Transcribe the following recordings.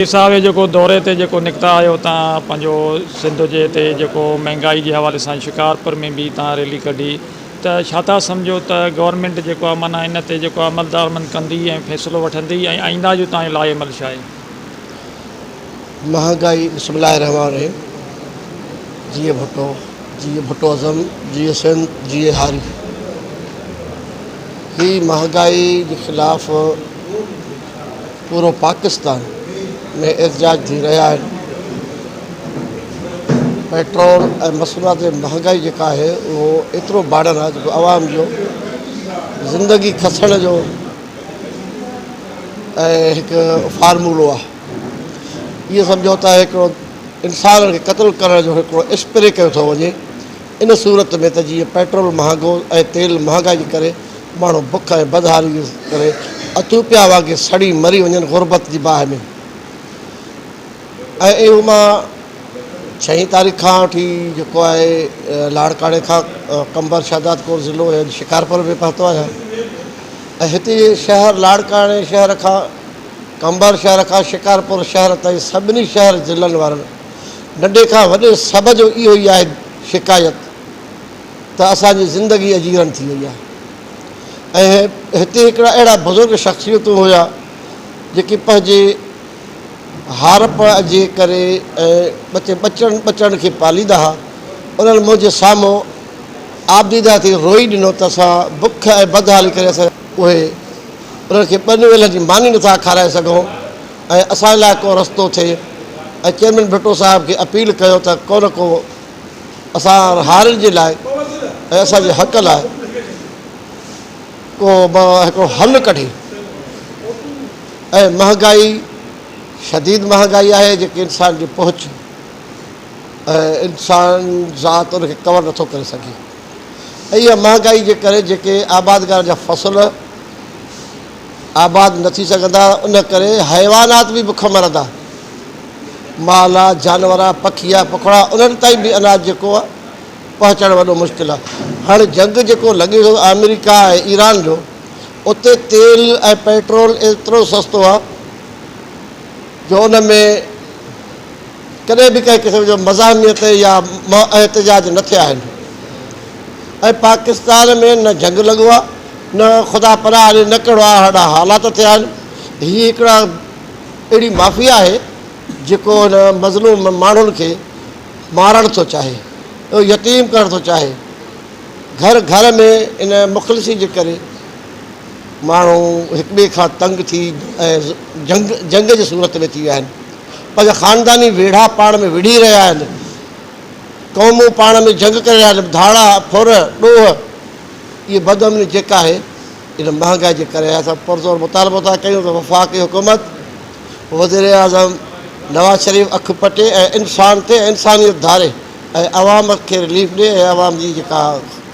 صاحب هي جيڪو دوري تي جيڪو نڪتا آهيو تان پنهنجو سنڌ جي هتي جيڪو مهنگائي جي حوالي سان شڪارپور ۾ به تان ريلي ڪڍي ته ڇا ٿا سمجهو ته گورنمينٽ جيڪو آهي معنيٰ ان تي جيڪو عمل درآمد ڪندي ۽ فيصلو وٺندي ۽ آئنده جو تان جو لاء عمل ڇا آهي؟ مهانگائي بسم الله الرحمٰن الرحيم جيئي ڀٽو جيئي ڀٽو ازم جيئي سنڌ جيئي هاري هي مهانگائي جي خلاف پورو پاڪستان ۾ احتجاج ٿي رهيا آهن پيٽرول ۽ مصنوعات جي مهانگائي جيڪا آهي اهو ايترو باڙن آهي جيڪو عوام جو زندگي کسڻ جو ۽ هڪ فارمولو آهي اهو سمجهو ته هڪڙو انسان کي قتل ڪرڻ جو هڪڙو اسپري ڪيو ٿو وڃي ان صورت ۾ ته جيئن پيٽرول مهانگو ۽ تيل مهانگائي جي ڪري ماڻهو بک ۽ بدحالي جي ڪري اٿوپيا وانگي سڙي مري وڃن غربت جي باهه ۾. ۽ اهو مان ڇهين تاريخ کان وٺي جيڪو آهي لاڙڪاڻي کان قمبر شهدادڪوٽ ضلعو ۽ اڄ شڪارپور ۾ پهتو آهيان ۽ هتي شهر لاڙڪاڻي شهر کان قمبر شهر کان شڪارپور شهر تائين سڀني شهر ضلعن وارن ننڍي کان وڏي سڀ جو اهو ئي آهي شڪايت ته اسان جي زندگي اجيرن ٿي وئي آهي ۽ هتي هڪڙا اهڙا بزرگ شخصيتون هيا جيڪي پنهنجي هارپ جي ڪري ۽ ٻچي ٻچڙن ٻچڙن کي پاليندا ها انهن منهنجي سامهون آبديده ٿي روئي ڏنو ته اسان بک ۽ بدحالي ڪري اسان اهي انهن کي ٻن ويلن جي ماني نٿا کارائي سگهون ۽ اسان لاء ڪو رستو ٿئي ۽ چيئرمين ڀٽو صاحب کي اپيل ڪيو ته ڪو نه ڪو اسان هارين جي لاء ۽ اسان جي حق لاء ڪو هڪڙو حل ڪڍي ۽ مهانگائي شديد مهانگائي آهي جيڪي انسان جي پهچ ۽ انسان ذات ان کي ڪور نٿو ڪري سگهي ۽ اها مهانگائي جي ڪري جيڪي آبادگار جا فصل آباد نه ٿي سگهندا ان ڪري حيوانات به بک مرندا مال آ جانور آ پکي آ پکڙا انهن تائين به اناج جيڪو آ پهچڻ وڏو مشڪل آ هاڻي جنگ جيڪو لڳي ٿو آمريڪا ۽ ايران جو اتي تيل ۽ پيٽرول ايترو سستو آ جو ان ۾ ڪڏهن به ڪنهن قسم جو مزاحميت يا احتجاج نه ٿيا آهن ۽ پاڪستان ۾ نه جنگ لڳو آ نه خدا پناهه ڏي نه ڪهڙو اهڙا حالات ٿيا آهن هي هڪڙا اهڙي مافيا آهي جيڪو هن مظلوم ماڻهن کي مارڻ ٿو چاهي يتيم ڪرڻ ٿو چاهي گهر گهر ۾ ان مخلصي جي ڪري ماڻهو هڪ ٻئي کان تنگ ٿي ۽ جنگ جنگ جي صورت ۾ ٿي ويا آهن پنهنجا خانداني ويڙها پاڻ ۾ وڙهي رهيا آهن قومون پاڻ ۾ جنگ ڪري رهيا آهن ڌاڙا ڦر ڏوهه اهي بدامني جيڪا آهي ان مهانگائي جي ڪري اسان پرزور مطالبو ٿا ڪيون ته وفاقي حڪومت وزيراعظم نواز شريف اک پٽي ۽ انسان تي انسانيت ڌاري ۽ عوام کي رليف ڏي ۽ عوام جي جيڪا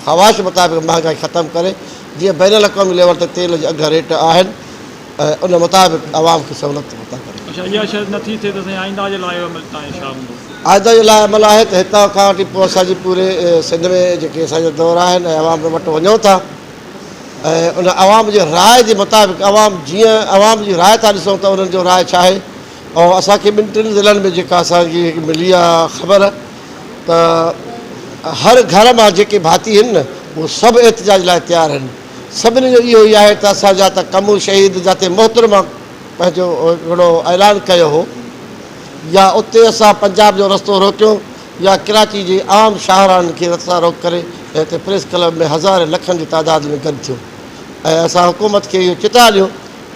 خواهش مطابق مهانگائي ختم ڪري جيئن بين الاقوامي ليول تي تيل جي اگهه ريٽ آهن ۽ ان مطابق عوام کي سهولت عطا ڪري. اڇا اها شيء نه ٿي ٿئي ته سائين آئنده جي لاء عمل تائين ڇا هوندو؟ آئنده جي لاء عمل آهي ته هتان کان وٺي پوء اسان جي پوري سنڌ ۾ جيڪي اسان جا دورا آهن ۽ عوام وٽ وڃون ٿا ۽ ان عوام جي راء جي مطابق عوام جيئن عوام جي راء ٿا ڏسون ته انهن جو راء ڇا آهي ۽ اسان کي ٻن ٽن ضلعن ۾ جيڪا اسان کي ملي آهي خبر ته هر گهر مان جيڪي ڀاتي آهن نه اهي سڀ احتجاج لاء تيار آهن سڀني جو اهو ئي آهي ته اسان جا ته ڪمو شهيد جاتي محترمه پنهنجو هڪڙو اعلان ڪيو هو يا اتي اسان پنجاب جو رستو روڪيو يا ڪراچي جي عام شاهراهن کي رستا روڪ ڪري ۽ هتي پريس ڪلب ۾ هزارين لکن جي تعداد ۾ گڏ ٿيو ۽ اسان حڪومت کي اهو چتاء ڏيون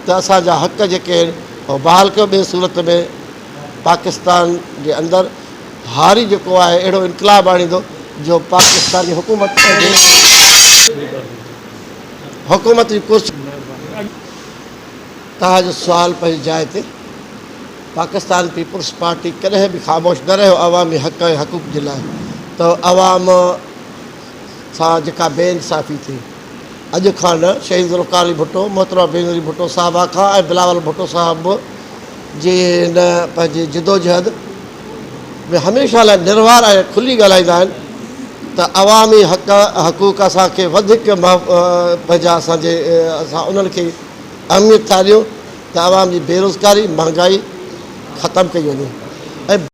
ته اسان جا حق جيڪي آهن اهي بحال ڪيو ٻي صورت ۾ پاڪستان جي اندر هاري جيڪو آهي اهڙو انقلاب آڻيندو جو پاڪستاني حڪومت حڪومت جي ڪرسي توهان جو سوال پنهنجي جاء تي، پاڪستان پيپلز پارٽي ڪڏهن به خاموش نه رهيو عوامي حق ۽ حقوق جي لاء ته عوام سان جيڪا بي انصافي ٿي اڄ کان نه شهيد ذوالفقار علي ڀٽو، محترمه بينظير ڀٽو صاحبه کان ۽ بلاول ڀٽو صاحب جي هن پنهنجي جدوجهد ۾ هميشه لاء نروار ۽ کلي ڳالهائيندا آهن ته عوامي حق حقوق اسان کي وڌيڪ پنهنجا اسان جي اسان انهن کي اهميت ٿا ڏيون ته عوام جي بيروزگاري، مهانگائي ختم ڪئي وڃي ۽.